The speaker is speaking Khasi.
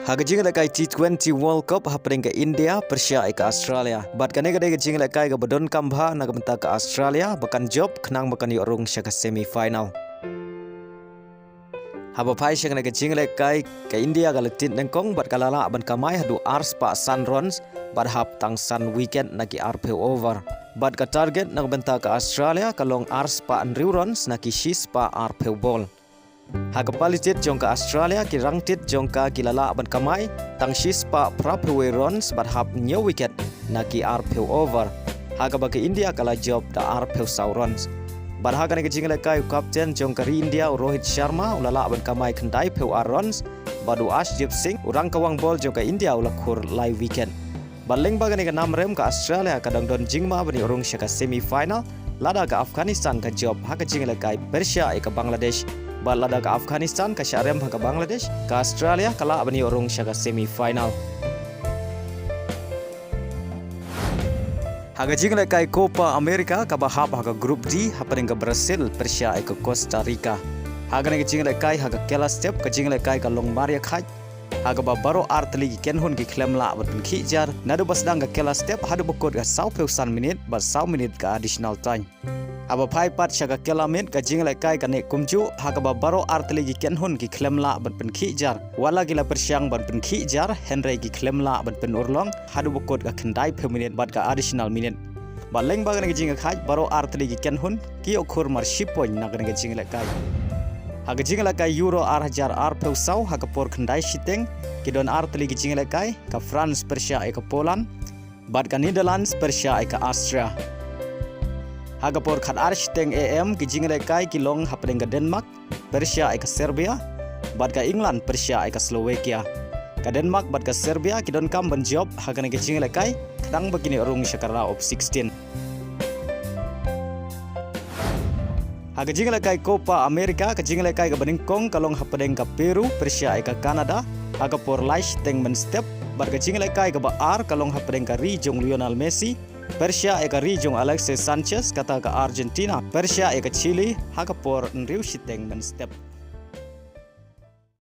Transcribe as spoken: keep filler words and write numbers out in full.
Ha ka jingïalehkai T twenty World Cup hapdeng ka India pyrshah ïa ka Australia. Bad kane ka dei ka jingïalehkai kaba donkam bha na ka bynta ka Australia ba kan jop khnang ba kan ïoh rung sha ka semi final. Haba phai sha kane ka jingïalehkai, ka India ka la tied nyngkong bad ka la lah ban kamai haduh arspah san runs bad hap tang san wicket na ki arphew over. Bad ka target na ka bynta ka Australia ka long arspah hynriew runs na ki shispah arphew bol. Ha ka pali tied jong ka Australia, ki rangtied jong ka ki la lah ban kamai tang shispah phraphew wei runs bad hap hynñiew wicket na ki arphew over. Ha kaba ka India ka la jop da arphew saw runs. Bad ha kane ka jingïalehkai u captain jong ka ri India u Rohit Sharma u la lah ban kamai khyndaiphew ar runs bad u Arshdeep Singh u rangkawang bol jong ka India u la khur lai wicket. Bad lyngba kane ka namrem ka Australia ka dang don jingma ban ïoh rung sha ka semi final lada ka Afghanistan ka jop ha ka jingïalehkai pyrshah ïa ka Bangladesh. Bad lada ka Afghanistan ka shah rem ha ka Bangladesh, ka Australia ka lah ban ïoh rung sha ka semi final. Ha ka jingïalehkai Copa America kaba hap ha ka Group D hapdeng ka Brazil pyrshah ïa ka Costa Rica. Ha kane ka jingïalehkai ha ka kela step ka jingïalehkai ka long mar ïa khaid, ha kaba baroh artylli ki kynhun ki khlem lah ban pynkhih jar naduh ba sdang ka kela step haduh ba kut ka sawphew san minit bad saw minit ka additional time. Haba phai pat sha ka kela miet ka jingïalehkai ka neh kumjuh ha kaba baroh artylli ki kynhun ki khlem lah ban pynkhih jar. Wat la ki la pyrshang ban pynkhih jar hynrei ki khlem lah ban pynurlong haduh ba kut ka khyndaiphew minit bad ka additional minit. Bad lyngba kane ka jingïakhaid baroh artylli ki kynhun ki ïoh khur mar shi point na kane ka jingïalehkai. Ha ka jingïalehkai Euro ar hajar arphew saw ha ka por khyndai shiteng ki don artylli ki jingïalehkai, ka France pyrshah ïa ka Poland bad ka Netherlands pyrshah ïa ka Austria. Ha ka por khatar shiteng A M ki jingïalehkai ki long hapdeng ka Denmark pyrshah ïa ka Serbia bad ka England pyrshah ïa ka Slovakia. Ka Denmark bad ka Serbia ki donkam ban jop ha kane ka jingïalehkai khnang ba kin ïoh rung sha ka round of sixteen. Ha ka jingïalehkai Copa America ka jingïalehkai kaba nyngkong ka long hapdeng ka Peru pyrshah ïa ka Canada ha ka por lai shiteng mynstep bad ka jingïalehkai kaba ar ka long hapdeng ka ri jong u Lionel Messi pyrshah ïa ka ri jong u Alexis Sanchez kata ka Argentina pyrshah ïa ka Chile ha ka por hynriew shiteng mynstep.